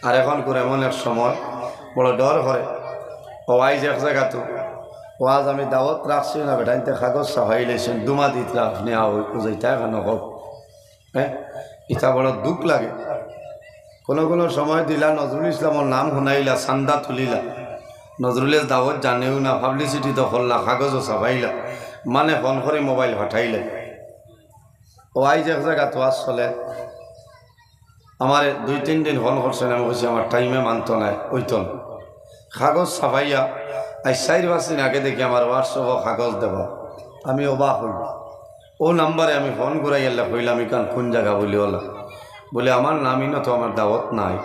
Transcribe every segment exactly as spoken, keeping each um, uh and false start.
আর অখনকুর এমন এক সময়, বড় ডর করে। অউ আইজ এক জাগাত, অউ আইজ আমি দাওয়াত রাখছি না, বেটাইন্তে কাগজ ছাপাইলাইছইন, দুমা দিতরা আপনে আও, বুঝাইতা কেনে কও? হ্যাঁ, ইতা বড় দুখ লাগে। কুনু কুনু সময় দিলা, নজরুল ইসলামর নাম হুনাইলা, চান্দা তুলিলা, নজরুলে দাওয়াত জানেও না, পাবলিসিটি তো করলা, কাগজও ছাপাইলা, মানে ফোন করি মোবাইল ফাটাইলা। অউ আইজ এক জাগাত ওয়াজ চলে, আমারে দুই তিন দিন ফোন করছইন, আমি কইছি আমার টাইমে মানতো নায়, অইতো না। কাগজ ছাপাইয়া আইজ চাইর পাঁচ দিন আগে দেখি আমার WhatsApp-ও কাগজ দেওয়া, আমি অবাক অইলাম। অউ নাম্বারে আমি ফোন ঘুরাইয়া কইলাম, "ইখান কুন জাগা?" বুলে, "অলা।" বুলে, "আমার নাম ইনো তো আমার দাওয়াত নাই।"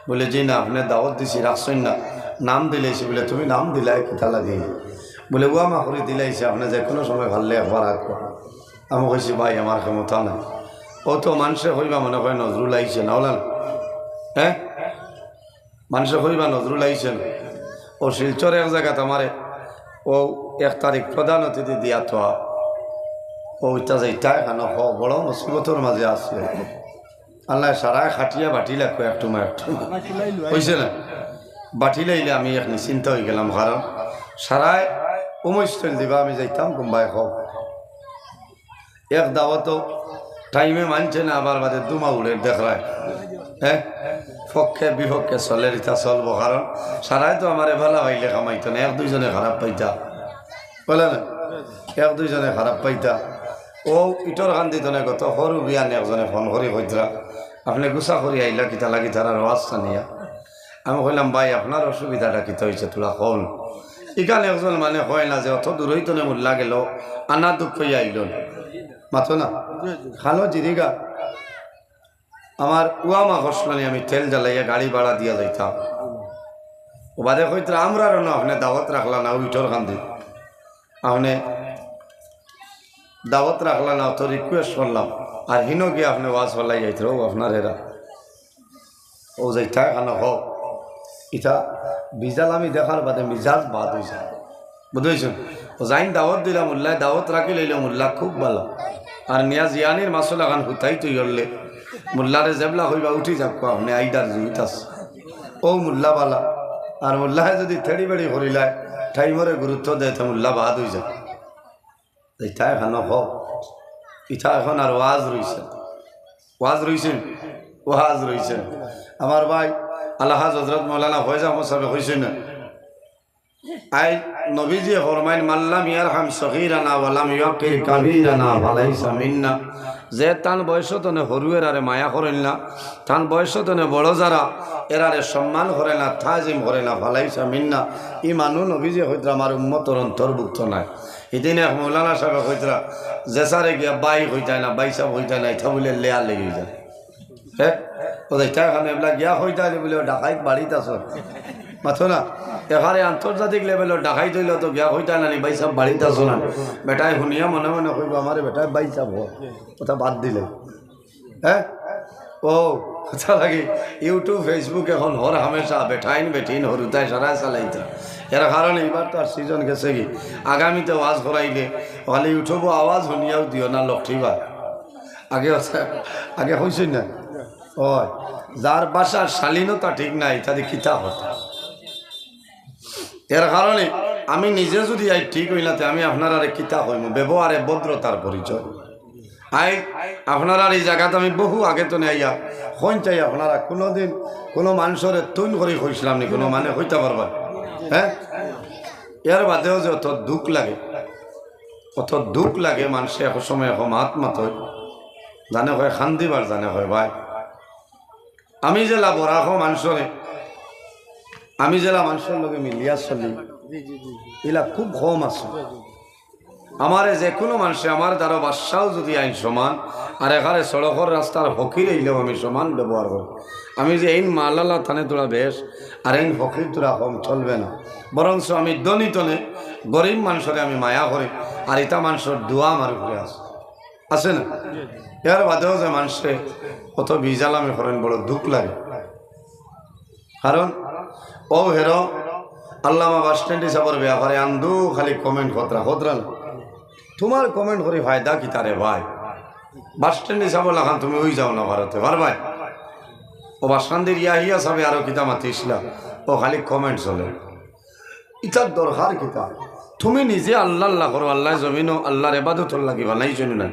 বুলে, "জি না, আপনে দাওয়াত দিছি, রাখছইন না, নাম দিলাইছি।" বুলে, "তুমি নাম দিলায় কিতা লাগি?" বুলে, "অউ আমা করি দিলাইছি, আপনে যেকুনু সময় পারলে একবার আউক্কা।" আমি কইছি, "ভাই, আমার ক্ষমতা নাই।" অউ তো মানষে কইবা মনে কয় নজরুল আইছে না, অলা না? হ্যাঁ, মানষে কইবা নজরুল আইছে না। অউ শিলচর এক জাগাত আমারে অউ এক তারিখ প্রধান অতিথি দিয়া থোয়া, অউ ইতা যাইতা কেনে কও, বড় মুসিবতর মাঝে আছি। আল্লায় সারায় কাটিয়া বাটিলাউক্কা একটুমা একটুমা। অইছে না? বাটিলাইলে আমি এক নিশ্চিন্তা অইগেলাম, কারণ সারায় উমৈশ তৈল দিবা, আমি যাইতাম কুনবায় কও। এক দাওয়াতও টাইমে মানছে না, আবার বাদে দুমা উড়ের দেখরায়। হ্যাঁ, পক্ষে বিপক্ষে চলের, ইতা চলবো, কারণ সারায় তো আমারে ভালা পাইলে কামাইতো না, এক দুইজনে খারাপ পাইতা, অলা না? এক দুইজনে খারাপ পাইতা। অউ ইটর কান্দি তনে গত হুরু বিয়ানে একজনে ফোন করি কইতরা, "আপনে গুছা করি আইলা কিতা লাগি তারার ওয়াজ হুনিয়া?" আমি কইলাম, "ভাই, আপনার অসুবিধাটা কিতা অইছে, থুড়া কউন।" ইখান একজন মানে কয় না যে অত দূরই তনে মুল্লা গেল, আনা দুঃখ অইয়া আইল না। মাতো না, খানো জিরিগা। আমার অউ আমা কষ্ট নি, আমি তেল জ্বালাইয়া গাড়ি ভাড়া দিয়া যাইতাম। অউ বাদে কইতরা, "আমরারও না, আপনে দাওয়াত রাখলা না, অউ ইটর কান্দি। আপনে দাওয়াত রাখলা না, অত রিকুয়েস্ট করলাম, আর হিনো গিয়া আপনে ওয়াজ ফালাই যাইতরা, অউ আপনার এরা।" অউ যাইতা কেনে কও, ইতা বিজাল আমি দেখার বাদে মিজাজ বাদ অইযায়। বুঝছইন? অউ যাইন দাওয়াত দিলা মুল্লায়, দাওয়াত রাখিলাইলে মুল্লা খুব ভালা। আর মিয়া জিয়ানির মাসুল আখান হুতাই তুই করলে, মুল্লারে যেবলা কইবা উঠি যাউক্কা, আপনে আইদার জুইত আছে। অউ মুল্লা ভালা। আর মুল্লায় যুদি তেড়ি বেড়ি করিলায়, টাইমরে গুরুত্ব দেয়, তে মুল্লা বাদ অইযায়। ইতা এখানো কও, ইতা এখন আর ওয়াজ রইছে, ওয়াজ রইছে, ওয়াজ রইছে। আমার ভাই আলহাজ হজরত মৌলানা ফয়েজ আহমদ সাহেব কইছইন না, আই নবীজিয়ে ফরমাইন, "মাল্লাম ইয়ারহাম সগীরানা ওয়ালাম ইউক্কির কাবীরানা ফালাইসা মিন্না।" যে তান বয়স তনে হুরু এরারে মায়া করইন না, তান বয়স তনে বড় যারা এরারে সম্মান করে না, তাজিম করে না, ফালাইসা মিন্না, ই মানুষ নবীজিয়ে কইতরা আমার উম্মতর অন্তর্ভুক্ত নায়। হিদিন এক মৌলানা সাহেবে কইতরা, "যে সারে গিয়া ভাই কইতায় না, ভাই সাহেব কইতায় না, ইতা বুলে লেয়া লেগি যায়।" হ্যাঁ? অউ যে ইতা এখানো এবলা গিয়া কইতায় না বুলে, "ডাকাইত বাড়িত আছইন।" মাতো না, এখানে আন্তর্জাতিক লেভেলর ডাকাইত অইলে তো গিয়া কইতায় না নি, "ভাই সাহেব বাড়িত আছইন না।" বেটায় হুনিয়া মনে মনে কইবো, "আমারে বেটায় ভাই সাহেব কয়, কথা বাদ দিলে।" হ্যাঁ? অউ, কথা লাগি, YouTube, Facebook এখন হর হামেশা বেটাইন বেটিন হুরুতায় সারায় চালাইতা। এর কারণে ইবার তো আর সিজন গেছেগি। আগামীতে ওয়াজ করাইলে খালি YouTube-ও আওয়াজ হুনিয়াউ দিও না, লকটিবা। আগে, আগে কইছইন না? অয়, যার ভাষার শালীনতা ঠিক নাই, তারে কিতা কথা? এর কারণে আমি নিজে যুদি আই ঠিক অই না, তে আমি আপনারারে কিতা কইমু? ব্যবহারে ভদ্রতার পরিচয়। আই আপনারার ই জাগাত আমি বহু আগে তনে আইয়া, কইন চাই আপনারা কুনুদিন কুনু মানষরে তুইন করি কইছলাম নি, কুনু মানে কইতা পারবা? হ্যাঁ? এর বাদেও যে অত দুখ লাগে, অত দুখ লাগে, মানষে এক সময় এক মাত মাতইন, জানে কয় কান্দিবার, জানে কয় ভাই। আমি যেলা বড় কম মানষরে, আমি যেলা মানষর লগে মিলিয়া চলি, ইলা খুব কম আছে। আমারে যেকুনু মানষে, আমার দ্বারা বাদশাও যুদি আইন সমান, আর এখানে সড়কর রাস্তার ফকির অইলেও আমি সমান ব্যবহার করি। আমি যে এইন মালালা তানে থুড়া বেশ, আর এইন ফকির থুড়া কম, চলবে না। বরঞ্চ আমি ধনী তনে গরিব মানষরে আমি মায়া করি, আর ইতা মানষর দোয়া আমার উপরে আছে। আছে না? এর বাদেও যে মানষে অত বিজালামি করইন, বড় দুখ লাগে। কারণ অউ হেরো আল্লামা বাসস্ট্যান্ড হিসাবর ব্যাপারে আন্দু খালি comment করতরা, করতরা না। তুমার comment করি ফায়দা কিতা রে ভাই? বাসস্ট্যান্ড হিসাবর লাখান তুমি অই যাও না ভারতে, পারবায়? ও বাসকান্দির ইয়াহিয়া সাবে আরো কিতা মাতিছিলা, ও খালি কমেন্ট চলে। ইতার দরকার কিতা? তুমি নিজে আল্লাহ আল্লাহ করো, আল্লায় জমিনও আল্লাহর ইবাদতর লাগি বানাইছইন না।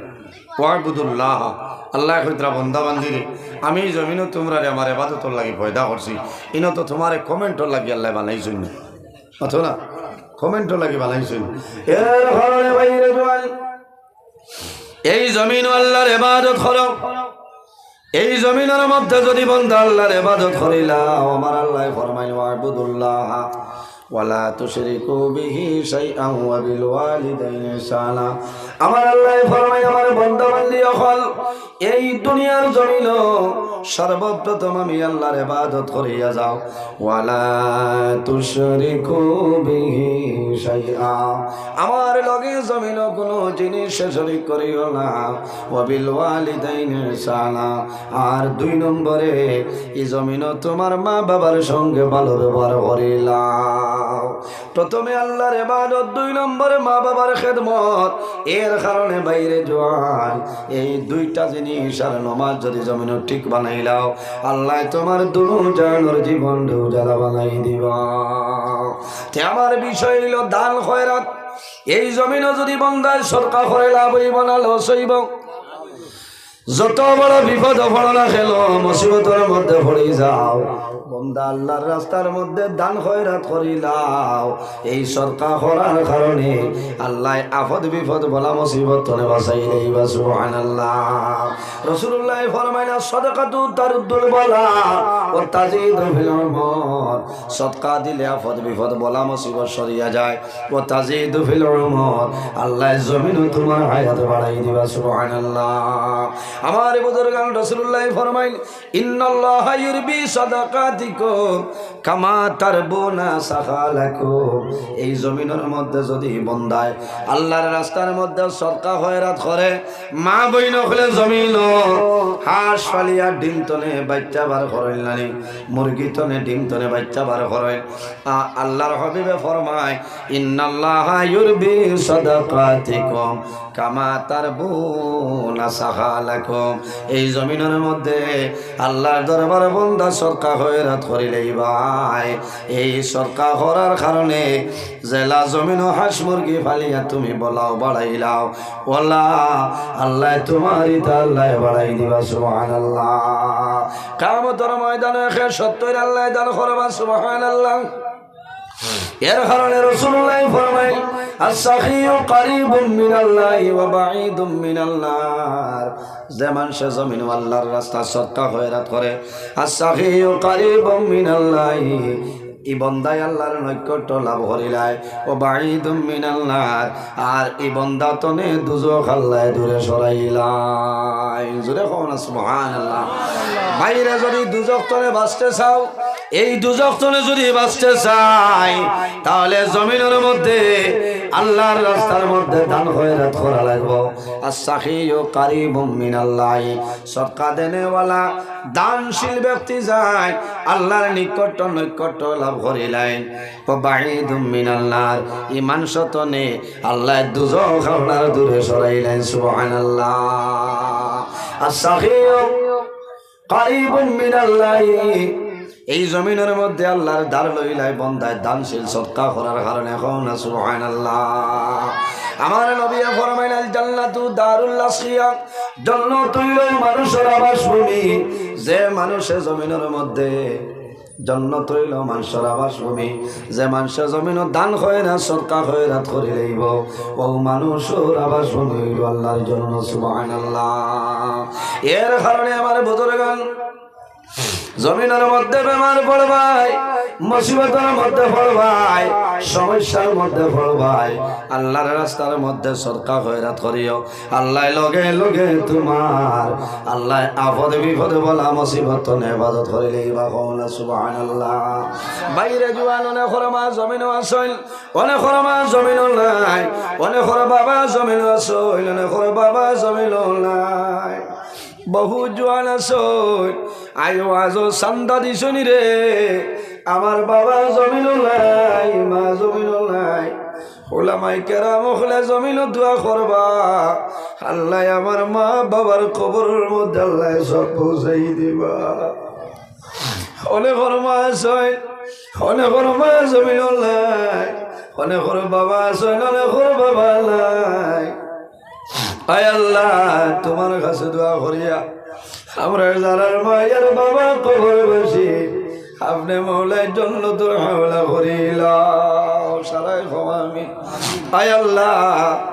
ওয়াবুদুল্লাহ, আল্লায় কইতরা বন্দা বান্দিরে, আমি এই জমিনও তুমরারে আমার ইবাদতর লাগি পয়দা করছি, ইনো তো তুমারে কমেন্টর লাগি আল্লায় বানাইছইন না। মাতো না, কমেন্টর লাগি বানাইছইন। এর কারণে ভাইরে জোয়ান, এই জমিনও আল্লাহর ইবাদত করো। এই জমিনর মধ্যে যদি বন্দা আল্লাহর ইবাদত করিলাও, আমার আল্লায় ফরমাইন, "ওয়াবুদুল্লাহ ওয়ালা তুশরিকু বিহি শাইআন ওয়া বিল ওয়ালিদাইনি ইহসানা।" আমার আল্লায় ফরমাইন, আমার বন্দা বান্দি অকল, এই দুনিয়ার জমিনও সর্বপ্রথম আমি আল্লাহর ইবাদত করিয়া যাও। ওয়ালা তুশরিকু বিহি শাইআ, আমার লগে জমিনও কুনু জিনিস শরিক করিও না। ওয়া বিল ওয়ালিদাইনি ইহসানা, আর দুই নম্বরে এই জমিনও তুমার মা বাবার সঙ্গে ভালো ব্যবহার করিলাও। প্রথমে আল্লাহর ইবাদত, দুই নম্বরে মা বাবার খেদমত। এর কারণে ভাইরে জোয়ান, এই দুইটা জিনিস আর নমাজ যদি জমিনও ঠিক বানাইলাও, আল্লায় তুমার দুনো জাহানর জীবনরে উজালা বানাই দিবা। তে আমার বিষয় অইলো দান খয়রাত। এই জমিনও যদি বন্দায় সদকা করে লাভ অইবো না লস অইবো? যত বড় বিপদো পড়ো না কেন, মুসিবতর মধ্যে পড়ি যাও, বন্দা আল্লাহর রাস্তার মধ্যে দান খয়রাত করিলাও, এই সদকা করার কারণে আল্লায় আফদ বিপদ বালা মুসিবত তনে বাঁচাই লইবা। সুবহানাল্লাহ। রাসূলুল্লায় ফরমাইলা, "সদকাতু তারুদ্দুল বালা ওয়া তাজিদু ফিল উমর।" সদকা দিলে আফদ বিপদ বালা মুসিবত সরিয়া যায়। "ওয়া তাজিদু ফিল উমর", আল্লায় জমিনও তুমার হায়াত বাড়াই দিবা। সুবহানাল্লাহ। আমার বুজুর্গান, রাসূলুল্লায় ফরমাইন, "ইন্নাল্লাহা ইউরবি সাদাকাতিকুম কামা তারবুনা সাখালাকুম।" এই জমিনর মধ্যে যদি বন্দায় আল্লাহর রাস্তার মধ্যে সদকা খয়রাত করে, মা বইন অকলে জমিনও হাঁস ফালিয়া ডিম তনে বাইচ্চা বার করইন নানি, মুরগি তনে ডিম তনে বাইচ্চা বার করইন। আ-, আল্লাহর হাবিবে ফরমায়, "ইন্নাল্লাহা ইউরবি সাদাকাতিকুম কামা তারবুনা সাখালাকুম।" এই জমিনর মধ্যে আল্লাহর দরবারো বন্দা সদকা খয়রাত করিলেই ভাই, এই সদকা করার কারণে যেলা জমিনও হাঁস মুরগি ফালিয়া তুমি বালাও বাড়াইলাও, অলা আল্লায় তুমার ইতা আল্লায় বাড়াই দিবা। সুবহানাল্লাহ। কিয়ামতর ময়দানো একে সত্তইর আল্লায় দান করবা। সুবহানাল্লাহ। এর কারণে রাসূলুল্লায় ফরমাইন, "আস-সাখিয়্যু কারীবুম মিনাল্লাহি ওয়া বাঈদুম মিনান নার।" যে মানষে জমিনও আল্লাহর রাস্তাত সদকা খয়রাত করে, "আস-সাখিয়্যু কারীবুম মিনাল্লাহি", ই বন্দায় আল্লাহর নৈকট্য লাভ করিলায়, "ওয়া বাঈদুম মিনান নার", আর ই বন্দা তনে দুজখ আল্লায় দূরে সরাইলায়। জোরে কও না সুবহানাল্লাহ। ভাইরে, যদি দুজখ তনে বাঁচতে চাও, এই দুজখ তনে যদি বাঁচতে চাই, তাহলে জমিনর মধ্যে আল্লাহর রাস্তার মধ্যে দান খয়রাত করা লাগবো। আস-সাখিয়্যু কারীবুম মিনাল্লাহি, সদকা দেনেওয়ালা, দানশীল ব্যক্তি যায় আল্লাহর নিকট নৈকট্য লাভ করিলাইন। ওয়া বাঈদুম মিনান নার, ই মানষ তনে আল্লায় দুজখ আপনার দূরে সরাইলাইন। সুবহানাল্লাহ। আস-সাখিয়্যু কারীবুম মিনাল্লাহি। এই জমিনর মধ্যে আল্লাহর দার লইলায় বন্দায় দানশীল সদকা করার কারণে। কও না সুবহানাল্লাহ। আমার নবীয়ে ফরমাইন, "আল জান্নাতু দারুল আসকিয়া।" জন্নত অইলো মানষর আবাসভূমি। যে মানষে জমিনর মধ্যে, জন্নত অইলো মানষর আবাসভূমি। যে মানষে জমিনো দান খয়রাত, সদকা খয়রাত করিলাইবো, অউ মানষর আবাসভূমি অইলো আল্লাহর জন্নত। সুবহানাল্লাহ। এর কারণে আমার বুজুর্গান, জমিনর মধ্যে বেমার পড়বায়, মুসিবতর মধ্যে পড়বায়, সমস্যার মধ্যে পড়বায়, আল্লাহর রাস্তার মধ্যে সদকা খয়রাত করিও। আল্লায় লগে লগে তুমার, আল্লায় আপদে বিপদে বালা মুসিবত তনে হেফাজত করিলাইবা। কও না সুবহানাল্লাহ। ভাইরে জুয়ান, অনেকর মা জমিনো আছইন, অনেকর মা জমিনো নাই, অনেকর বাবা জমিনো আছইন, অনেকর বাবা জমিনো নাই। বহু জুয়ান আছইন, আইজ ওয়াজো চান্দা দিছইন রে, আমার বাবা জমিনো নাই, মা জমিনো নাই। উলামায়ে কেরাম অকলে জমিনো দোয়া করবা, আল্লায় আমার মা বাবার কবরর মধ্যে আল্লায় সওয়াব পৌঁছাই দিবা। অনেকর মা আছইন, অনেকর মা জমিনো নাই, অনেকর বাবা আছইন, অনেকর বাবা নাই। আয় আল্লাহ, তুমার কাছে দোয়া করিয়ার, আমরার যারার মা আর বাবা কবরবাসী, আপনে মওলায় জন্নতর হাওলা করিলাও, সারাই কও আমিন। আয় আল্লাহ,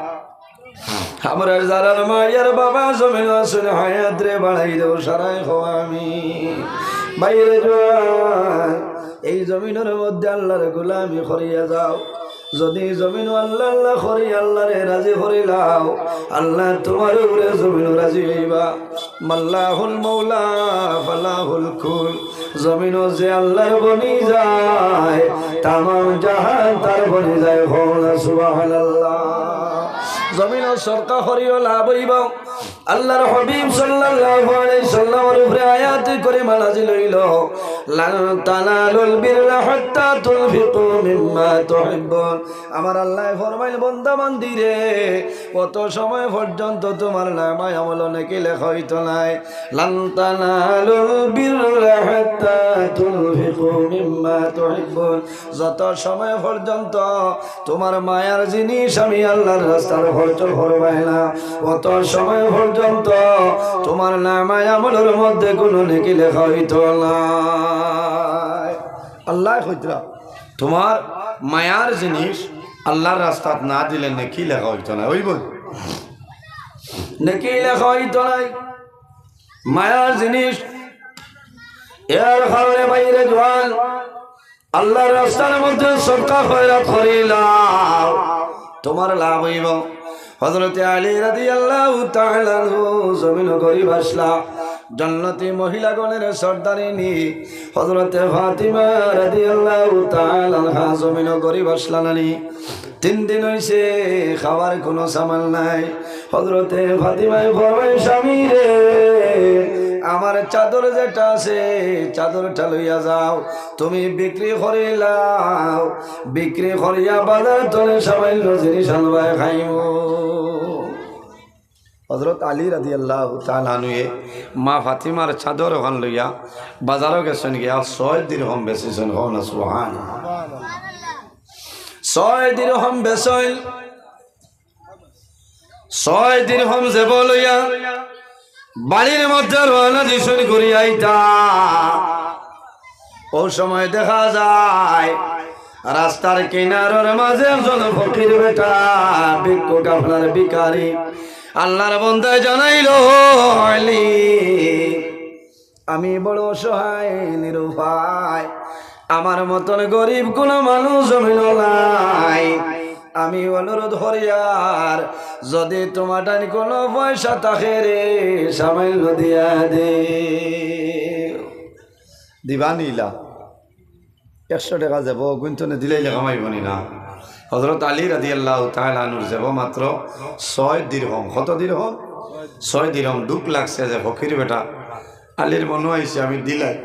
আমরার যারার মা আর বাবা জমিনো আছইন, হায়াতরে বাড়াই দেও, সারাই কও আমিন। ভাইরে জোয়ান, এই জমিনর মধ্যে আল্লাহর গোলামি করিয়া যাও। যদি জমিনো আল্লাহ আল্লাহ করি, আল্লাহরে রাজি করিলাও, আল্লাহ তুমার উপরে জমিনো রাজি অইবা। মাল্লাহুল মাওলা ফালাহুল কুল। জমিনো যে আল্লাহর বনি যায়, তামাম জাহান তার বনি যায়। কও না সুবহানাল্লাহ। জমিনো সদকা করিও, লাভ অইবো। আল্লাহর হাবিব সাল্লাল্লাহু আলাইহি সাল্লামর উপরে আয়াতে কারিমা নাজিল অইলো, "লান তানালুল বিররা হাত্তা তুনফিকু মিম্মা তুহিব্বুন।" আমার আল্লায় ফরমাইল, "বান্দা বান্দিরে, অত সময় পর্যন্ত তুমার নামায় আমলো নেকি লেখা অইতো নায়।" "লান তানালুল বিররা হাত্তা তুনফিকু মিম্মা তুহিব্বুন।" যত সময় পর্যন্ত তুমার মায়ার জিনিস আমি আল্লাহর রাস্তাত খরচ করবায় না, অত সময় পর্যন্ত তুমার নামায় আমলর মধ্যে কুনু নেকি লেখা অইতো নায়। আল্লায় কইতরা, তুমার মায়ার জিনিস আল্লাহর রাস্তাত না দিলে নেকি লেখা অইতো নায়। অইবো? নেকি লেখা অইতো নায়। মায়ার জিনিস। এর কারণে ভাইরে জোয়ান, আল্লাহর রাস্তার মধ্যে সদকা খয়রাত করিলাও, তুমার লাভ অইবো। হযরতে আলী রাদিয়াল্লাহু তাআলা আনহু জমিনো গরিব আছলা, জন্নতি মহিলাগণের সর্দারিনী হযরতে ফাতিমা রাদিয়াল্লাহু তাআলা আনহা জমিনো গরিব আছলা নানি। তিন দিন অইছে, খাওয়ার কুনু সামান নাই। হযরতে ফাতিমায় ফরমাইন, "স্বামীরে, আমার চাদর যেটা আছে, চাদরটা লইয়া যাও, তুমি বিক্রি করিলাও, বিক্রি করিয়া বাজার তনে সামান্য জিনিস আনবায় খাইমু।" হযরত আলী রাদিয়াল্লাহু তাআলা আনহুয়ে মা ফাতিমার চাদর অখান লইয়া বাজারো গেছইন, গিয়া ছয় দিরহম বেচছইন। কও না সুবহানাল্লাহ। ছয় দিরহম বেচছইন। ছয় দিরহম জেব লইয়া বাড়ির মধ্যে রওয়ানা দিছইন ঘুরি আইতা। অউ সময় দেখা যায় রাস্তার কিনারর মাঝে একজন ফকির বেটা, ভিক্ষুক, আপনার ভিখারি। আল্লাহর বন্দায় জানাইল, "আলী, আমি বড় অসহায়, নিরুপায়, আমার মতন গরিব কুনু মানুষ জমিনো নাই। আমি অনুরোধ করিয়ার, যদি তুমার ঠাইন কুনু পয়সা থাকে রে, সামান্য দিয়া দেও।" দিবা নি ইলা? একশো টেকা জেব, গুনতনে দিলাইলে কামাইবো নি না? হযরত আলী রাদিয়াল্লাহু তাআলা আনহুর জেব মাত্র ছয় দিরহম। কত দিরহম? ছয় দিরহম। দুখ লাগছে যে ফকির বেটা, আলীর মনো আইছে আমি দিলাই,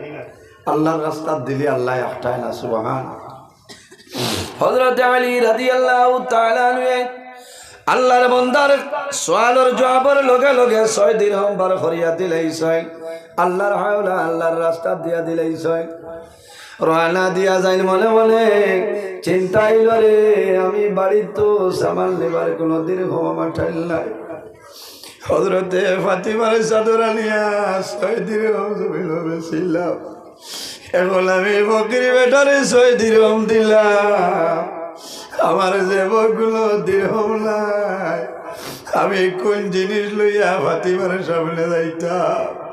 আল্লাহর রাস্তাত দিলে আল্লায় আটকায় না। সুবহান। হযরত আলী রাদিয়াল্লাহু তাআলা আনহু আল্লাহর বন্দার সওয়ালর জওয়াবর লগে লগে ছয় দিরহম বার করিয়া দিলাইছইন। আল্লাহর হাওলা, আল্লাহর রাস্তাত দিয়া দিলাইছইন। রওয়ানা দিয়া যাইন মনে মনে, চিন্তা অইল রে, আমি বাড়িত তো সামান নিবার কুনু দিরহম আমার ঠাইন নাই। হযরতে ফাতিমার চাদর আনিয়া ছয় দিরহম জমিনো বেচিলাম। এখন আমি ফকির বেটারে ছয় দিরহম দিলাম, আমার জেবো কুনু দিরহম নাই। আমি কুন জিনিস লইয়া ফাতিমার সামনে যাইতাম?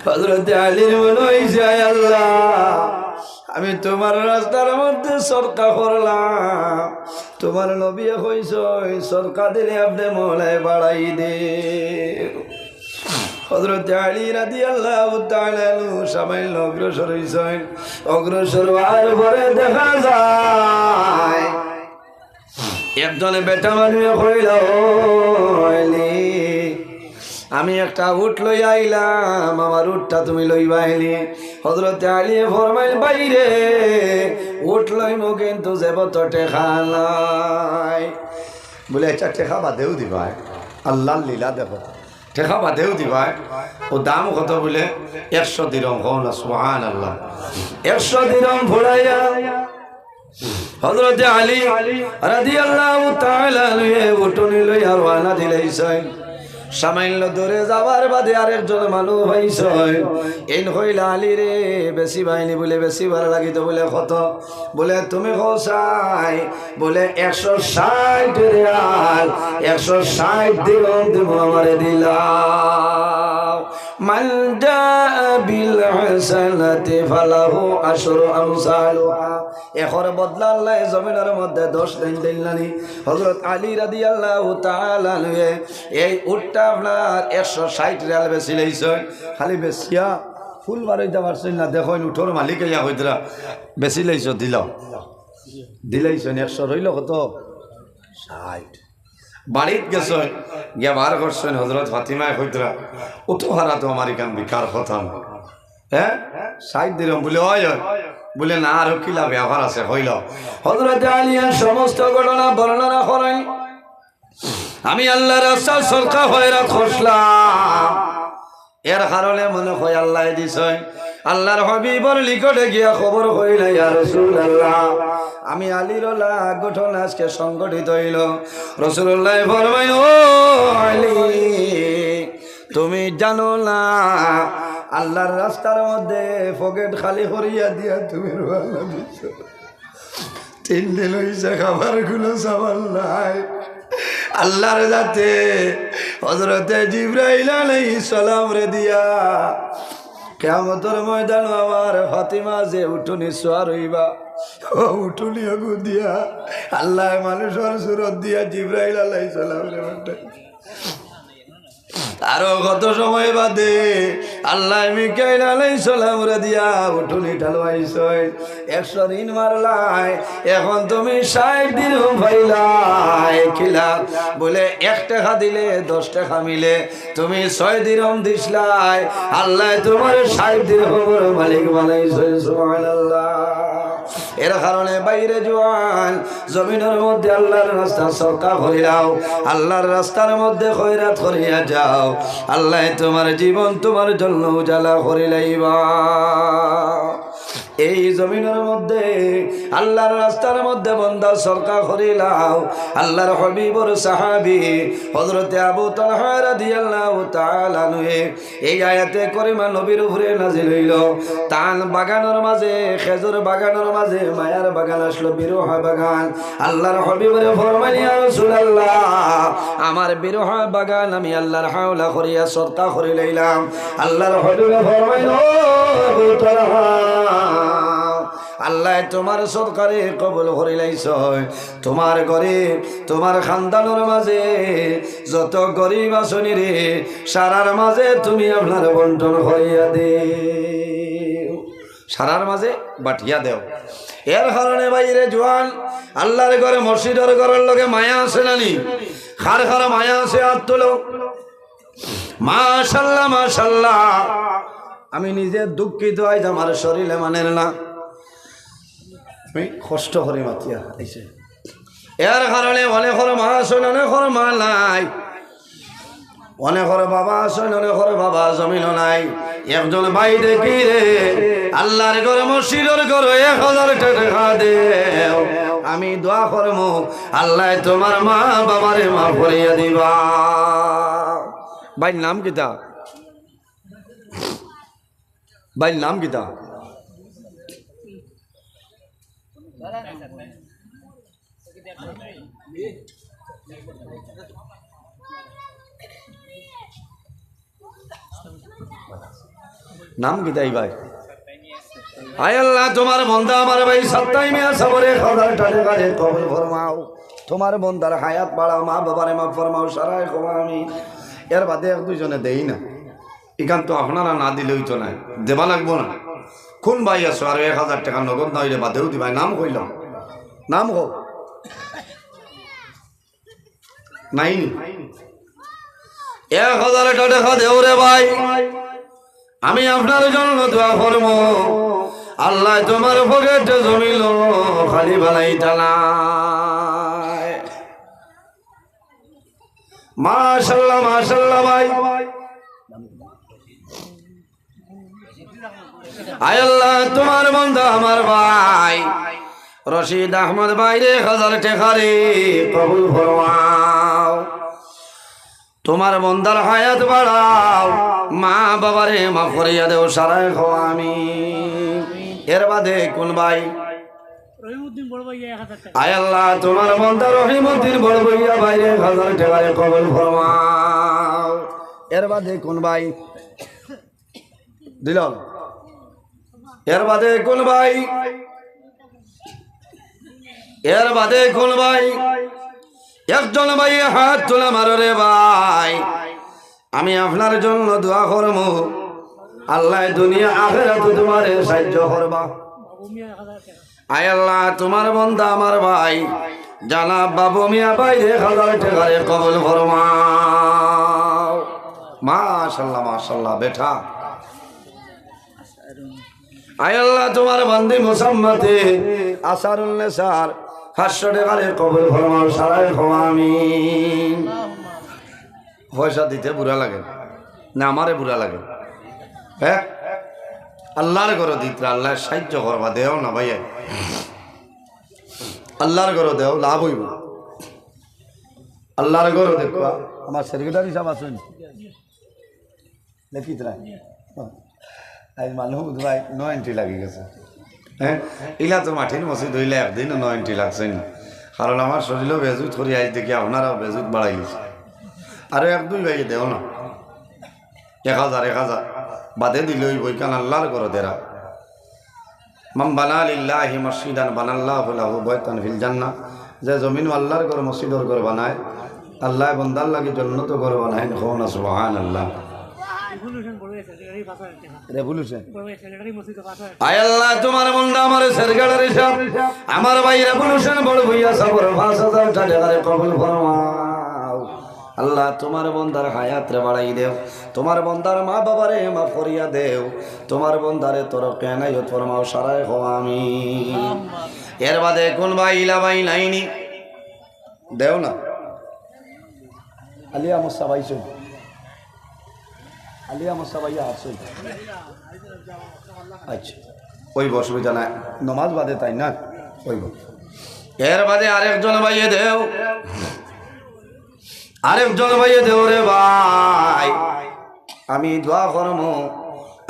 হযরতে আলীর মনো অইছে, "আয় আল্লাহ, আমি তুমার রাস্তার মধ্যে সদকা করলাম, তুমার নবীয়ে কইছইন, সদকা দিলে আপনে মওলায় বাড়াই দেও।" হযরতে আলী রাদিয়াল্লাহু তাআলা আনহু সামান্য অগ্রসর অইছইন। অগ্রসর অওয়ার পরে দেখা যায় একজনে বেটা মানুষে কইল, "ও আলী, আমি একটা উট লইয়া আইলাম, আমার উটটা তুমি লইবায় নি?" হযরতে আলীয়ে ফরমাইল, "ভাইরে, উট লইমু কিন্তু জেবো তো টেকা নাই।" বলে, "আচ্ছা, টেকা বাদেউ দিবায়, আল্লাহর লীলা দেখো।" টেকা বাদেউ দিবায়। ও দাম কত বুলে? একশো দিরহম। কও না সুবহানাল্লাহ। একশো দিরহম ফুড়াইয়া হযরতে আলী রাদিয়াল্লাহু তাআলা আনহু উটুনি লইয়া রওয়ানা দিলাইছইন। সামান্য দূরে যাওয়ার বাদে আরেকজন মানুষ পাইছইন। এইন কইলা, "আলী রে, বেচিবায়নি?" বুলে, "বেচিবার লাগি তো।" বুলে, "কত?" বুলে, "তুমি কও চাই।" বুলে, "একশো ষাইট রিয়াল, একশো ষাইট দিরহম তুমি আমারে দিলাও।" মান জাআ বিল হাসানাতি ফালাহু আশরু আমসালুহা। একর বদলা আল্লায় জমিনর মধ্যে দশ দিন দিল নানি। হযরত আলী রাদিয়াল্লাহু তাআলা আনহু এই উটটা আপনার একশো ষাইট রিয়াল বেচিলাইছইন। খালি বেচিয়া ফুল বারইতা পারছইন না, দেখইন উটর মালিক আইয়া কইতরা, "বেচিলাইছো, দিলাও।" দিলাইছইন, একশো রইলো কত? ষাইট। বাড়িত গেছইন, গিয়া বার করছইন, হযরত ফাতিমায় কইতরা, "অত হারা তো আমার ইখান বিকার কথা না।" হ্যাঁ? ষাইট দিরহম। বুলে, "অয়, অয়।" বুলে, "না, আরো কিলা ব্যাপার আছে, কইলাও।" হযরতে আলীয়ে সমস্ত ঘটনা বর্ণনা করইন। "আমি আল্লার রাস্তাত সদকা খয়রাত করছিলাম, এর কারণে মনে হয় আল্লায় দিছইন।" আল্লার হাবিবর নিকটে গিয়া খবর কইলা, "ইয়া রাসূলুল্লাহ, আমি আলীর অলা ঘটনা আজকে সংঘটিত অইলো।" রাসূলুল্লায় ফরমাইন, "ও আলী, তুমি জানো না, আল্লার রাস্তার মধ্যে পকেট খালি করিয়া দিয়া তুমি রওয়ানা দিছো।" তিন দিন অইছে, খাবার কুনু সামান নাই। আল্লার যাতে হযরতে জিব্রাইল আলাইহিস সালামরে দিয়া কিয়ামতর ময়দানো আমার ফাতিমা যে উটুনি সওয়ার অইবা, অউ উটুনি অগু দিয়া আল্লায় মানুষর সুরত দিয়া জিব্রাইল আলাইহিস সালামরে পাঠাইন। আরো কত সময় বাদে আল্লায় মিকাইল আলাইহিস সালামরে দিয়া উটুনি ঠালওয়াইছইন। একশো ঋণ মারলায়, এখন তুমি ষাইট দিরহম পাইলায়। কিলা? বুলে, "এক টেকা দিলে দশ টেকা মিলে, তুমি ছয় দিরহম দিছলায়, আল্লায় তুমারে ষাইট দিরহমর মালিক বানাইছইন।" সুবহানাল্লাহ। এর কারণে ভাইরে জোয়ান, জমিনর মধ্যে আল্লার রাস্তাত সদকা করিলাও, আল্লার রাস্তার মধ্যে খয়রাত করিয়া যাও, আল্লায় তুমার জীবন তুমার জন্য উজালা করিলাইবা। এই জমিনর মধ্যে আল্লার রাস্তার মধ্যে বন্দা সদকা করিলাও। আল্লার হাবিবর সাহাবী হযরতে আবু তালহা রাদিয়াল্লাহু তাআলা আনহু এই আয়াতে করিমা নবীর উপরে নাজিল অইলো। তান বাগানর মাঝে, খেজুর বাগানর মাঝে, মায়ার বাগান আছলো, বিরুহা বাগান। আল্লার হাবিবরে ফরমাইন, "ইয়া রাসূলুল্লাহ, আমার বিরুহা বাগান আমি আল্লার হাওলা করিয়া সদকা করিলাইলাম।" আল্লার হাবিবে ফরমাইন, "ও আবু তালহা, আল্লায় তুমার সদকারে কবুল করিলাইছইন। তুমার গরিব, তুমার খানদানর মাঝে যত গরিব আছইন রে, সারার মাঝে তুমি আপনার বন্টন করিয়া দেও, সারার মাঝে বাটিয়া দেও।" এর কারণে ভাইরে জোয়ান, আল্লার ঘর, মসজিদর ঘরর লগে মায়া আছে না নি? কার কার মায়া আছে, আত তুলো। মাশাআল্লাহ, মাশাআল্লাহ। আমি নিজে দুঃখিত, আইজ আমার শরীরে মানের না। আমি কষ্ট করি মাতিয়া আইছে। এর কারণে অনেকর মা আছইন, অনেকর মা নাই, অনেকর বাবা আছইন, অনেকর বাবা জমিনো নাই। একজন ভাই দেখি রে, আল্লার ঘর, মসজিদর ঘর, এক হাজার টেকা দেও, আমি দোয়া করমু, আল্লায় তুমার মা বাবারে মাফ করিয়া দিবা। ভাইর নাম কিতা? ভাইর নাম কিতা? নাম কিতা ই ভাই? আয় আল্লাহ, তুমার বন্দা আমার ভাই সাত্তাই মিয়া সাবরে এক হাজার টেকা কবুল ফরমাও। তুমার বন্দার হায়াত বাড়াও, মা বাবারে মাফ ফরমাও, সারায় কও আমিন। এর বাদে এক দুইজনে দেই না। ইখান তো আপনারা না দিলে অইতো নায়, দেবা লাগবো না। কুন ভাই আছো আরো এক হাজার টেকা নগদ না অইলে বাদেউ দিবায়? নাম কইলাম, নাম কও। নাই নি? এক হাজার টেকা দেও রে ভাই, আমি আপনার জন্য দোয়া করমু। আল্লায় তুমার পকেট জমিনো খালি বানাইতা নায়। মাশাআল্লাহ, মাশাআল্লাহ ভাই। আয় আল্লাহ, তোমার বন্দা আমার ভাই রশিদ আহমদ ভাইরে এক হাজার টেকারে কবুল ফরমাও। তোমার বন্দার হায়াত বাড়াও, মা বাবারে মাফ করিয়া দেও, সারায় কও আমিন। এর বাদে কোন ভাই? রহিমউদ্দিন বড় ভাইয়া এক হাজার টেকা। আয় আল্লাহ, তোমার বন্দা রহিমউদ্দিন বড় ভাইয়া ভাইরে এক হাজার টেকারে কবুল ফরমাও। এর বাদে কোন ভাই? দিলাম। এর বাদে কোন ভাই? এর বাদে কোন ভাই? একজন ভাই হাত তুলে মারো রে ভাই। আমি আপনার জন্য দোয়া করমু, আল্লাহ দুনিয়া আখেরাত তোমারে সাহায্য করবা। আয় আল্লাহ, তোমার বন্দা আমার ভাই জনাব বাবু মিয়া ভাইরে এক হাজার টেকারে কবুল ফরমাও। মাশাআল্লাহ, মাশাআল্লাহ, বেটা। আয় আল্লাহ, তোমার বান্দি মুসাম্মাতে আসারুল নেসার পাঁচশো টেকারে কবুল ফরমাও, সারায় কও আমিন। পয়সা দিতে বুড়া লাগে না, আমারে বুড়া লাগে। হ্যাঁ, আল্লাহর ঘরো দিতরা, আল্লাহ সাহায্য করবা, দেও না ভাই, আল্লাহর ঘরো দেও, লাভ অইবো। আল্লাহর ঘরো দেখবা, আমার সেক্রেটারি সাহেব আছইন, লেখিত রায়। আজ মানুষ ভাই নয় এন্ট্রি লাগি গেছে। হ্যাঁ, ইলা তো মাটির মসজিদ অইলে একদিনও নয় এন্ট্রি লাগছে না। কারণ আমার শরীরও বেজুত করি আইজ দেখি আপনারাও বেজুত বাড়াই গেছে। আরো এক দুই ভাইয়ে দেও না, এক হাজার, এক হাজার বাদে দিলে অইবো, ইখান আল্লাহর ঘরো দেরা। মান বানা লিল্লাহি মসজিদান বানাল্লাহু লাহু বাইতান ফিল জান্নাহ। যে জমিনো আল্লাহর ঘর, মসজিদর ঘর বানায়, আল্লায় বন্দার লাগি জন্নতো ঘর বানাইন। কও না সুবহানাল্লাহ। রেভলিউশন। আয় আল্লাহ, তোমার বন্দা আমার সেক্রেটারি সাহেব, আমার ভাই রেভলিউশন বড় ভাইয়া সাবর পাঁচ হাজার টেকারে কবুল ফরমাও। আল্লাহ, তোমার বন্দার হায়াতরে বাড়াই দেও, তোমার বন্দার মা বাবারে মাফ করিয়া দেও, তোমার বন্দারে তরক্কি এনায়েত ফরমাও, সারায় কও আমিন। এর বাদে কোন ভাই ইলা ভাই নাইনি? দেও না। আলী আহমদ সাহেব আইছইন। আলী আহমদ সাহেব আইয়া আছইন। আচ্ছা, অইবো, অসুবিধা নাই। নমাজ বাদে তাইন না? অইবো। এর বাদে আরেকজন ভাইয়ে দেও। আরেকজন ভাইয়ে দেও রে ভাই। আমি দোয়া করমু,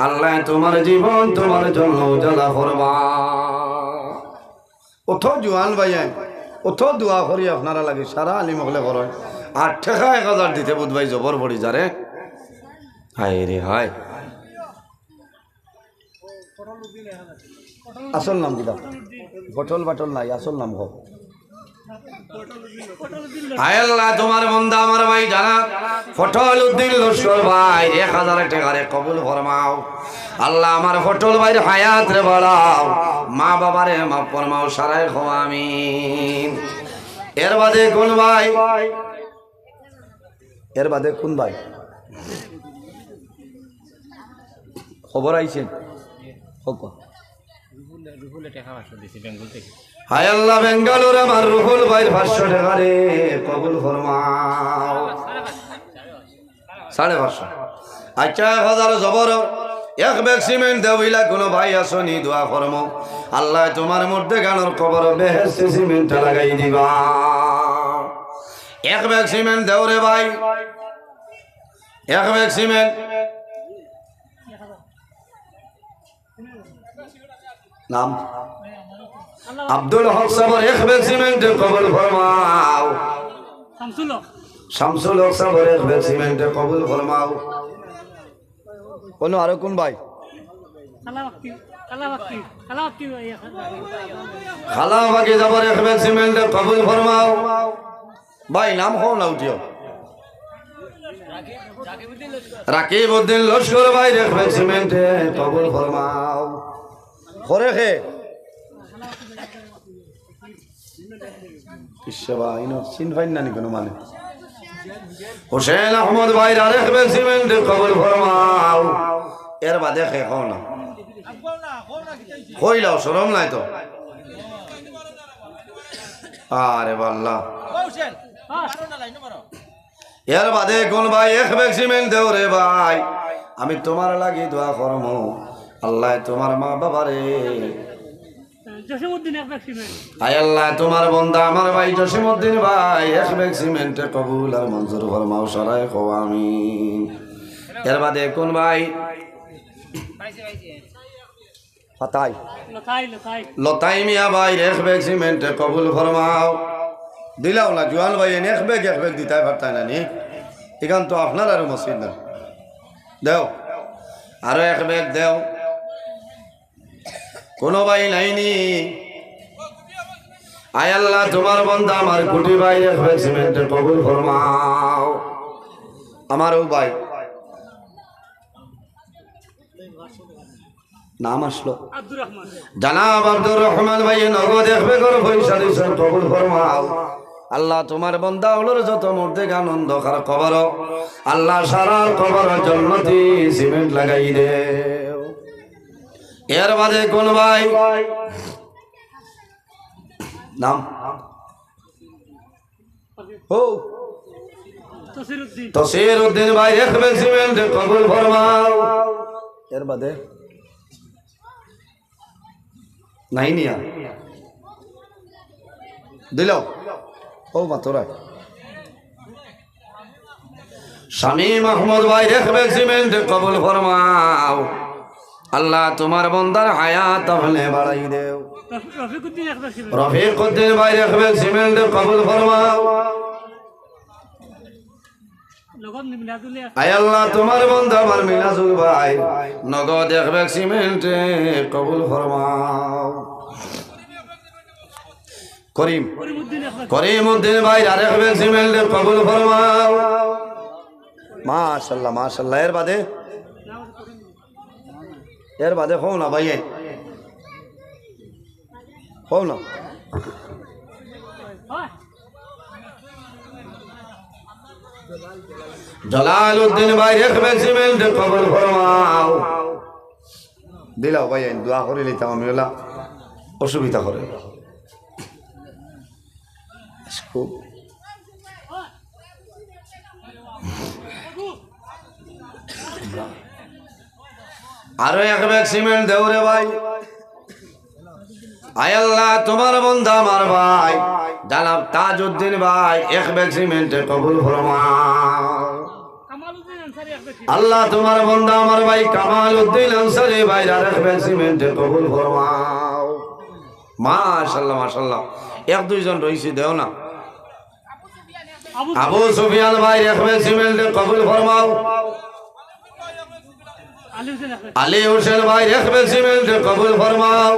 আল্লায় তোমার জীবন তোমার জন্য উজালা করবা। অত জোয়ান ভাইয়াইন, অত দোয়া করি আপনারার লাগি, সারা আলিম অকলে করইন। আর টেকা এক হাজার দিতে বুধ ভাই জবর পড়ি যারে। হায় রে হায়। আসল নাম কিতা? ফটল বাটল নাই, আসল নাম কও। আয় আল্লাহ, তোমার বন্দা আমার ভাই জানা ফটল উদ্দিন লস্কর ভাই, এক হাজার টেকারে কবুল ফরমাও। আল্লাহ, আমার ফটল ভাইর হায়াতরে বাড়াও, মা বাবারে মাফ ফরমাও, সারায় কও আমিন। এর বাদে কোন ভাই? এর বাদে কোন ভাই? খবর আইছে? হোক। হায় আল্লাহ, বেঙ্গালুর আমার রুহুল ভাইর পাঁচশো টেকারে কবুল ফরমাও। সাড়ে পাঁচশো। আচ্ছা, এক হাজার জবর, এক ব্যাগ সিমেন্ট দেও, ইলা কোনো ভাই আছো নি, দোয়া করমু। আল্লায় তোমার মুর্দেগানর কবরো বেহেশতি সিমেন্ট লাগাই দিবা। এক ব্যাগ সিমেন্ট দেও রে ভাই, এক ব্যাগ সিমেন্ট। নাম আব্দুল হক সাবর এক ব্যাগ সিমেন্টে কবুল ফরমাও। শামসুল হক। শামসুল হক সাবর এক ব্যাগ সিমেন্টে কবুল ফরমাও। অনো আরো কোন ভাই? কালা বাক্তি, কালা বাক্তি, কালা বাক্তি ভাই। কালা বাক্তি যাবর এক ব্যাগ সিমেন্টে কবুল ফরমাও। ভাই, নাম কও না, উঠিও। রাকিব উদ্দিন লস্কর ভাইর এক ব্যাগ সিমেন্টে কবুল ফরমাও। করে খে? ইসে বা, ইনো চিন পাইন না নি কোনো মানে? হোসেন আহমদ ভাইর আরেক ব্যাগ সিমেন্টে কবুল ফরমাও। এর বাদে খে কও না। কইলাও, শরম নাই তো। আরে বাল্লা। এর বাদে কোন ভাই এক ব্যাগ সিমেন্ট দেও রে ভাই, আমি তুমার লাগি দোয়া করমু, আল্লায় তুমার মা বাবারে। জসিমউদ্দিন এক ব্যাগ সিমেন্ট। আয় আল্লাহ, তুমার বন্দা আমার ভাই জসিমউদ্দিন ভাই এক ব্যাগ সিমেন্টে কবুল আর মঞ্জুর ফরমাও, সারায় কও আমিন। এর বাদে কোন ভাই? ফাতাই। লতাই, লতাই। লতাই মিয়া ভাই এক ব্যাগ সিমেন্টে কবুল ফরমাও। দিলাও না জুয়ান ভাই, এক ব্যাগ এক ব্যাগ দিতায় পারতায় না নি? ইখান তো আপনারারও মসজিদ না। দেও, আরো এক ব্যাগ দেও। কোনো ভাই নাইনি? আয় আল্লাহ, তুমার বন্দা আমার কুটি ভাই এক ব্যাগ সিমেন্টে কবুল ফরমাও। আমারও ভাই নাম আসলো। আব্দুর রহমান। জনাব আব্দুর রহমান ভাই নগদ এক ব্যাগর পয়সা দিছইন, কবুল ফরমাও। আল্লাহ, তুমার বন্দা অকলর যত মুর্দেগান অন্ধকার কবর, আল্লাহ সারার কবর জন্নতি সিমেন্ট লাগাই দেও। এর বাদে কোন ভাই? নাম? ও। তসির উদ্দিন। তসির উদ্দিন ভাই এক ব্যাগ সিমেন্ট কবুল ফরমাও। এর বাদে? নাই নিয়া। দিলাও। ও মাতরায়। শামীম আহমদ ভাই এক ব্যাগ সিমেন্ট কবুল ফরমাও। আল্লাহ, তুমার বন্দার হায়াত আপনে বাড়াই দেও। রফিকুদ্দিন এক ব্যাগ সিমেন্ট। রফিকুদ্দিন ভাই এক ব্যাগ সিমেন্ট কবুল ফরমাও। নগদ মিনাজুল এক। আয় আল্লাহ, তুমার বন্দা আমার মিনাজুল ভাই নগদ এক ব্যাগ সিমেন্ট কবুল ফরমাও। করিম, করিমউদ্দিন এক ব্যাগ। করিমউদ্দিন ভাই আর এক ব্যাগ সিমেন্ট কবুল ফরমাও। মাশাআল্লাহ, মাশাআল্লাহ। এর বাদে, এর বাদে কও না ভাই, কও না। জলালউদ্দিন ভাই এক ব্যাগ সিমেন্ট কবুল ফরমাও। দিলাও ভাই, আমি দোয়া করি লইতাম, আমি ওলা অসুবিধা করে। খুব। আরো এক ব্যাগ সিমেন্ট দেও রে ভাই। আয় আল্লাহ, তুমার বন্দা আমার ভাই জনাব তাজউদ্দিন ভাই এক ব্যাগ সিমেন্ট কবুল ফরমাও। আল্লাহ, তুমার বন্দা আমার ভাই কামালউদ্দিন আনসারী ভাই আর এক ব্যাগ সিমেন্ট কবুল ফরমাও। মাশাআল্লাহ, মাশাআল্লাহ। এক দুইজন রইছে, দেও না। আবু সুফিয়ান ভাই এক ব্যাগ সিমেন্ট কবুল ফরমাও। আলী হোসেন ভাই এক ব্যাগ সিমেন্ট কবুল ফরমাও।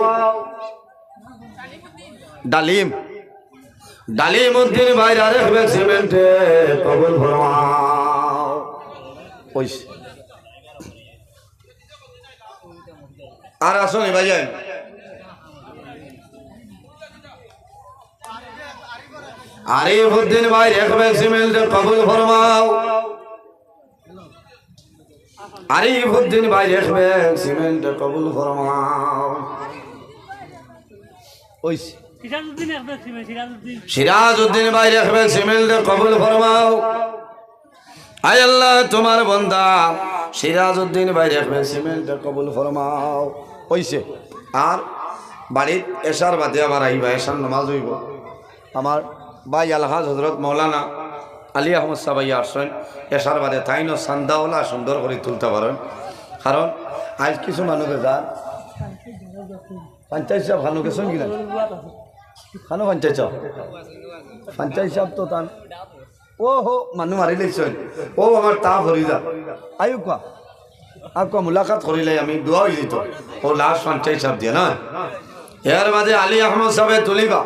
ডালিম, ডালিমউদ্দিন ভাই আর এক ব্যাগ সিমেন্ট কবুল ফরমাও। ওই আর আসো নি ভাইজান। আরিফউদ্দিন ভাই এক ব্যাগ সিমেন্ট কবুল ফরমাও। আরিফউদ্দিন ভাই এক ব্যাগ সিমেন্ট কবুল ফরমাও। ওই সিরাজউদ্দিন এক ব্যাগ সিমেন্ট, সিরাজউদ্দিন। সিরাজউদ্দিন ভাই এক ব্যাগ সিমেন্ট কবুল ফরমাও। আয় আল্লাহ, তুমার বন্দা সিরাজউদ্দিন ভাই এক ব্যাগ সিমেন্ট কবুল ফরমাও। ওইছে। আর বাড়িত এশার বাদে আবার আইবা, এশার নামাজ অইবো। আমার ভাই আলহাজ হজরত মৌলানা আলী আহমদ সাহেব আইয়া আছইন, এশার বাদে তাইনও চান্দাওলা সুন্দর করি তুলতা পারইন। কারণ আইজ কিছু মানুষ বেজার। পঞ্চায়েত সাহেব খানো গেছইন কিনা? খানো পঞ্চায়েত সাহেব? পঞ্চায়েত সাহেব তো তান ও হো, মানু মারি লাইছইন। ও আমার তা ভরি যা। আইউক্কা। আউক্কা মুলাকাত করিলাই আমি, দোয়া অইযিতো। ও লাশ পঞ্চায়েত সাহেব দিয়া না। এর বাদে আলী আহমদ সাহেবে তুলিবা।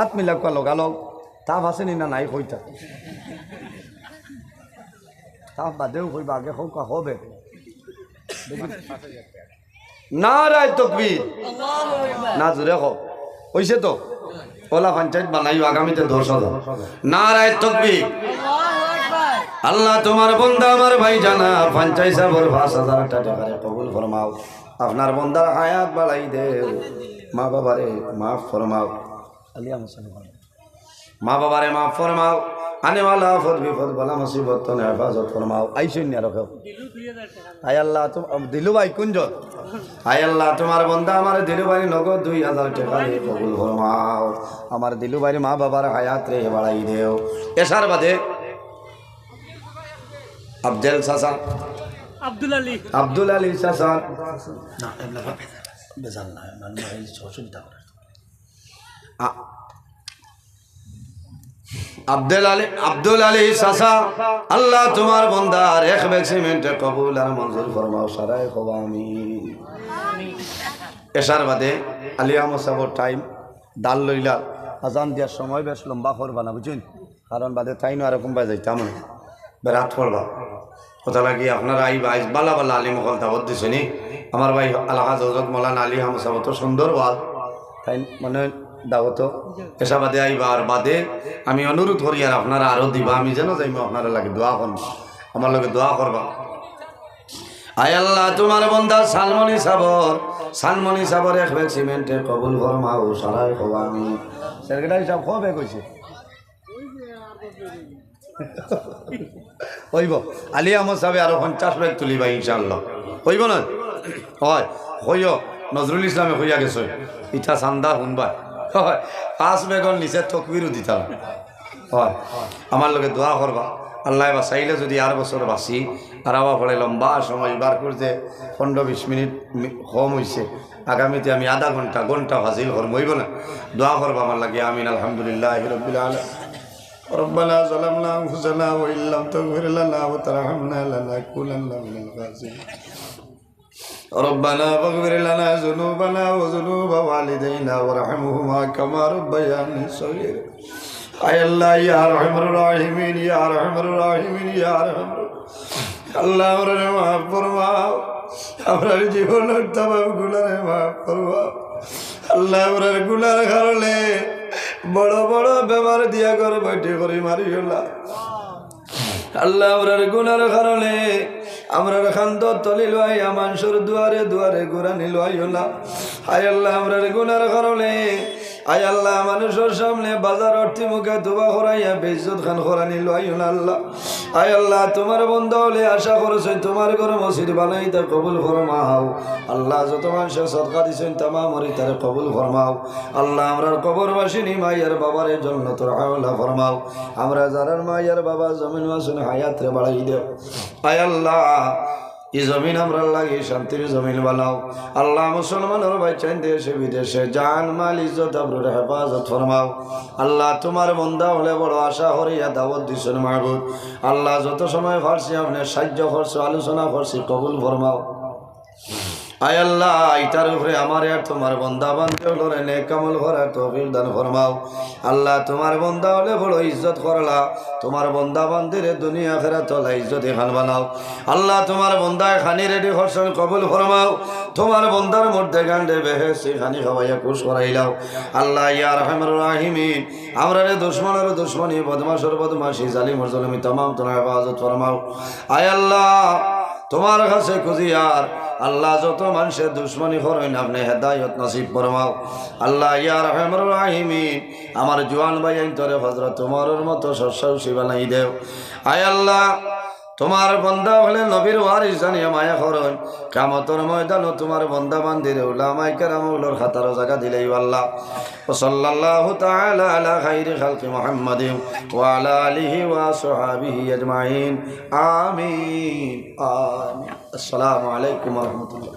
আত মিলাউক্কা লগালগ। তা আছে নি না নাই কইতা। তা বাদেও কইবা, আগে কউক্কা হবে। নারায়ে তকবীর। না, জোরে কও। অইছে তো? অলা পঞ্চায়েত বানাইও আগামীতে দশ হাজার। নারায়ে তকবীর। আল্লাহ, তুমার বন্দা আমার ভাইজান পঞ্চায়েত সাহেবর পাঁচ হাজার টেকারে কবুল ফরমাও। আপনার বন্দার হায়াত বাড়াই দেও। মা বাবারে মাফ ফরমাও। আলী আহমদ সাহেব। মা বাবারে মাফ ফরমাও। আনেওয়ালা আফত বিপদ বালা মুসিবত তনে হেফাজত ফরমাও। আইছইন নি আরো কেউ? আয় আল্লাহ, তুম-, দিলু ভাই কুনজন? আয় আল্লাহ, তুমার বন্দা আমার দিলু ভাই নগদ দুই হাজার টেকা দিয়া কবুল ফরমাও। আমার দিলু ভাইর মা বাবার হায়াতরে বাড়াই দেও। এশার বাদে আফজল চাচা, আব্দুল আলী। আব্দুল আলী চাচা। না, এগুলা বেজাল না, মানুষ অসুবিধা করে। আ-, আব্দুল আলী, আব্দুল আলী চাচা, আল্লাহ তুমার বন্দার এক ব্যাগ সিমেন্টে কবুল আর মঞ্জুর ফরমাও, সারায় কও আমিন। এশার বাদে আলী আহমদ সাবর টাইম, দাল লইলা, আজান দিয়ার সময় বেশ লম্বা করবা না, বুঝছইন? কারণ বাদে তাইন আরো কুনবায় যাইতা, বেরাত পড়বা। কথা লাগি আপনারা আইবা, আইজ বালা বালা আলিম অকল দাওয়াত দিছইন নি। আমার ভাই আলহাজ হজরত মৌলানা আলী আহমদ সাব তো সুন্দর ওয়াজ, তাইন মানে দাওয়াত এশা বাদে আইবা। আর বাদে আমি অনুরোধ করি, আর আপনারা আরো দিবা, আমি যেন যাইমু আপনারার লাগি দোয়া করমু, আমার লগে দোয়া করবা। আয় আল্লাহ, তুমার বন্দা সালমনি সাবর, সালমনি সাবর এক ব্যাগ সিমেন্টে কবুল ফরমাও, সারায় কও আমিন। সেক্রেটারি সাব, কয় ব্যাগ অইছে? অইবো। আলী আহমদ সাবে আরো পঞ্চাশ ব্যাগ তুলিবা ইনশাআল্লাহ। অইবো না? অয়, কইও, নজরুল ইসলামে কইয়া গেছে, ইটা চান্দা হুনবা। অয়, পাঁচ ব্যাগর নিচে তকবিরও দিতা না। অয়, আমার লগে দোয়া করবা। আল্লায় বাচাইলে যুদি আর বছর বাচি, আর আওয়া পড়ে লম্বা সময় বার করতে পনেরো বিশ মিনিট মি-, কম অইছে। আগামীতে আমি আধা ঘন্টা, ঘন্টা ফাজিল করমু, অইবো না? দোয়া করবা আমার লাগি। আমিন। আলহামদুলিল্লাহি রাব্বিল আলামিন। ربنا ظلمنا أنفسنا وإن لم تغفر لنا وترحمنا لنكونن من الخاسرين. ربنا فاغفر لنا ذنوبنا وذنوب والدينا وارحمهما كما ربياني صغيرا. আয় আল্লাহ, ইয়া আরহামার রাহিমিন, ইয়া আরহামার রাহিমিন, ইয়া আরহামার, আল্লাহ, আমরারে মাফ ফরমাও, আমরার জীবনর তামাম গুনারে মাফ ফরমাও। আল্লাহ, আমরার গুনার কারণে বড় বড় বেমার দিয়া ঘর বইটি করি মারিও না। আল্লাহ, আমরার গুনার কারণে আমরার কান্দর তলি লইয়া মানষর দুয়ারে দুয়ারে ঘুরানি লইও না। আয় আল্লাহ, আমরার গুনার কারণে, আয় আল্লাহ, মানষর সামনে বাজার অর্থি মুখে তুবা করাইয়া বেইজ্জত খান করানি লইও না আল্লাহ। আয় আল্লাহ, তুমার বন্দা অকলে আশা করছইন, তুমার ঘর মসজিদ বানাইতা কবুল ফরমাও। আল্লাহ, যত মানষে সদকা দিছইন, তামাম অকলর ইতারে কবুল ফরমাও। আল্লাহ, আমরার কবরবাসিনী মাই আর বাবারে জন্নতর আওলা ফরমাও। আমরা যারার মাই আর বাবা জমিনো আছইন, হায়াতরে বাড়াই দেও। আয় আল্লাহ, ই জমিন আমরার লাগি শান্তির জমিন বানাও। আল্লাহ, মুসলমানর বাইচ্চাইন দেশে বিদেশে জান, মাল, ইজ্জত, আবরুর হেফাজত ফরমাও। আল্লাহ, তুমার বন্দা অকলে বড় আশা করিয়া দাওয়াত দিছইন মাবুদ। আল্লাহ, যত সময় পারছি আপনে সাহায্য করছো, আলোচনা করছি, কবুল ফরমাও। আয় আল্লাহ, ইতার উপরে আমারে আর তুমার বন্দা বান্দি অকলরে নেক আমল করার তৌফিক দান ফরমাও। আল্লাহ, তুমার বন্দা অকলে বড় ইজ্জত করলা, তুমার বন্দা বান্দিরে দুনিয়া আখেরাত অলা ইজ্জতি খান বানাও। আল্লাহ, তুমার বন্দায় খানি রেডি করছইন, কবুল ফরমাও। তুমার বন্দার মুর্দে গান্ডে বেহেশতি খানি খাওয়াইয়া খুশ করাইলাও। আল্লাহ, ইয়া আরহামার রাহিমিন, আমরারে দুশমনর দুশমনি, বদমাশর বদমাশি, জালিমর জুলুমি তামাম তনে হেফাজত ফরমাও। আয় আল্লাহ, তুমার কাছে খুজিয়ার, আল্লাহ, যত মানষে দুশমনি করইন, আপনে হেদায়ত নসিব ফরমাও। আল্লাহ, ইয়া আরহামার রাহিমিন, আমার জুয়ান ভাইয়াইন্তরে হজরত উমরর মতো সাহসী বানাই দেও। আয় আল্লাহ, তুমার বন্দা অকলে নবীর ওয়ারিস জানিয়া মায়া করইন, কিয়ামতর ময়দানো তুমার বন্দা বান্দিরে উলামায়ে কেরাম অকলর কাতারো জাগা দিলাইও আল্লাহ। وصلى الله تعالى على خير خلق محمد وعلى آله وأصحابه أجمعين. آمين. آمين. السلام عليكم ورحمة الله.